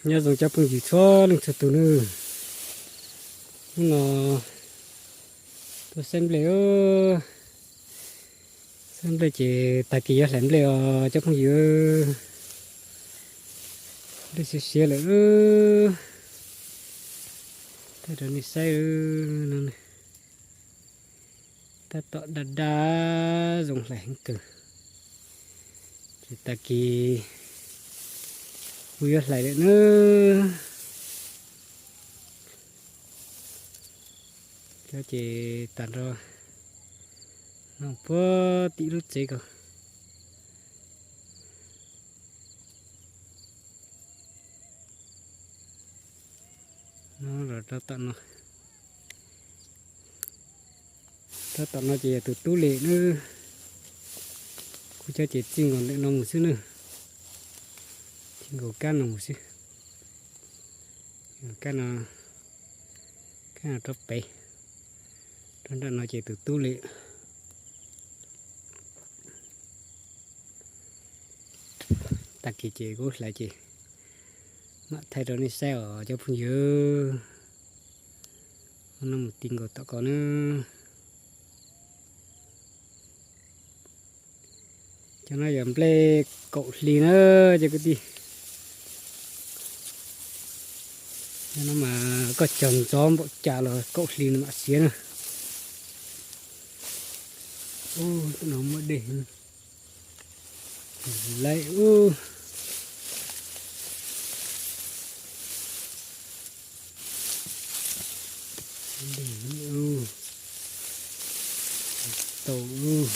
Nyob zoo cov phooj ywg txhua leej txhua tus nawb. Hnub no tuaj saib nplej, saib nplej ces tag kis yuav hlais nplej os cov phooj ywg. Nplej siav siav lawm, thaij rau nej saib no. Tab tom daj daj zoo hlais heev kawg. Ces tag kis kuv yuav hlais lawm nawb. Cov ces tag nrho no puag tim lub tsev ko. No los rau tom no, rau tom no ces yog tus tub li nawb. Kuv cov ces txij nkaus ntawm no mus xwb nawb. Txij nkaus kab no mus xwb. Kab no, kab no rau pem, rau nram no ces tus tub li. Tag kis ces kuv hlais ces mam thaij rau nej saib os cov phooj ywg. No mus ti nkaus tom ko nawb. Cov no yog nplej kaum hli na cov kwv tij. Cov no mas koj cog ntxov npaum cas los kaum hli no mam siav na. Ub, no muaj dej lawm ub. Tau ub.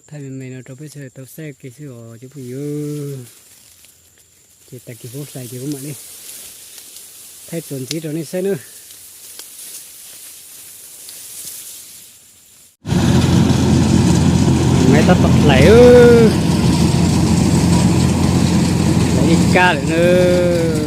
Thaij me me no rau peb sawv daws tau saib ua ke xwb os cov phooj ywg. Ces tag kis kuv hlais ces kuv mam li thaij txuas ntxiv rau nej saib nawb. Maiv tab tom hlais, hlais ib kab lawm nawb.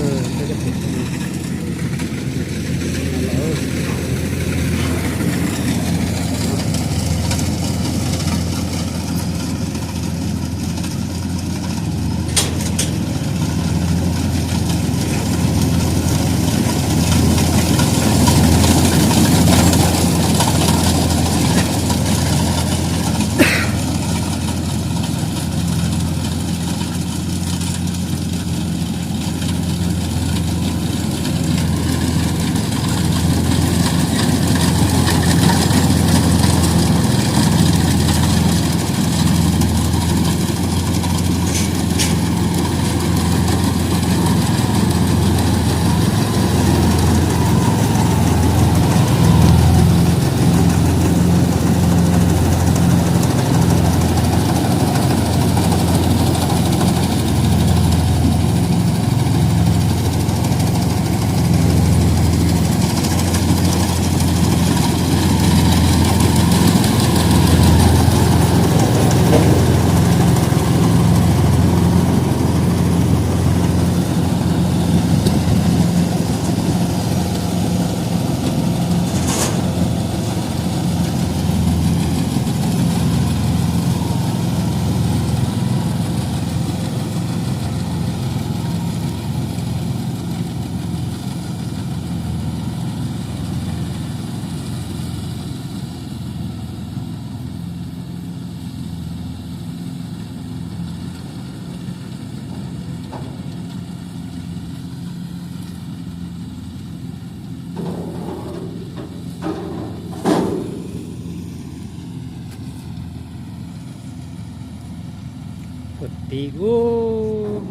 Ua ti ub.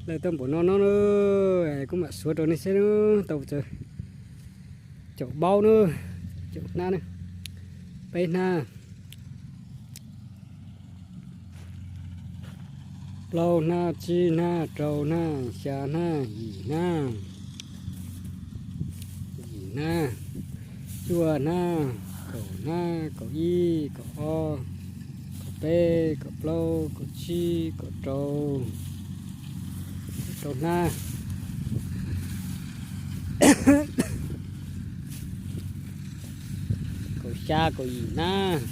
Lawv tau npaum no no na, kuv mam suav rau nej saib na, tau caum baub na, caum hnab na, peb hnab. Plaub hnab, tsib hnab, rau hnab, xya hnab, yim hnab, yim hnab, cuaj hnab, kaum hnab, kaum ib, kaum ob, kaum peb, kaum plaub, kaum tsib, kaum rau, kaum rau hnab, kaum xya, kaum yim hnab,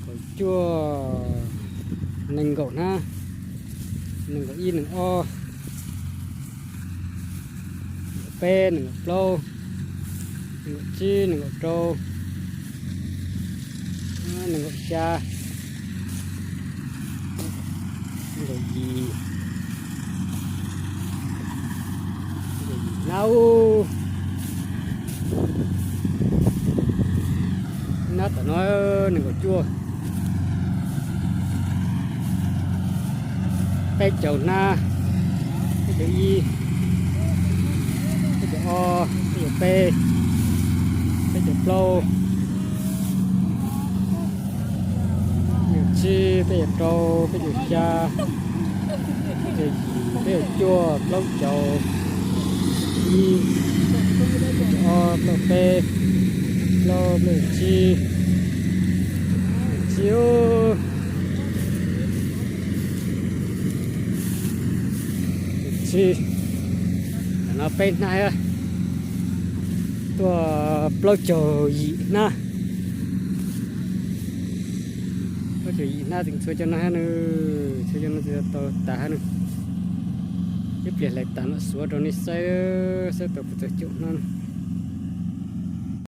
kaum cuaj, nees nkaum hnab, nees nkaum ib, nees ob, nees nkaum peb, nees nkaum plaub, nees nkaum tsib, nees nkaum rau, nees nkaum xya, nees nkaum yim, nees nkaum yim hnab. Hnab tom no nees nkaum cuaj, peb caug hnab, peb caug ib, peb caug ob, peb caug peb, peb caug plaub, peb caug tsib, peb caug rau, peb caug xya, peb caug yim, peb caug cuaj, plaub caug ib, plaub caug ob, plaub caug peb, plaub, plaub caug tsib, tsib, tsib, no peb hnab, tuaj plaub caug yim hnab. Plaub caug yim hnab txeem txhua cov no hab nws, txhua cov no txeem tau tas hab nws. Ib pliag hlais tas no xuav rau nej saib, saib tau puas txog caum hnab.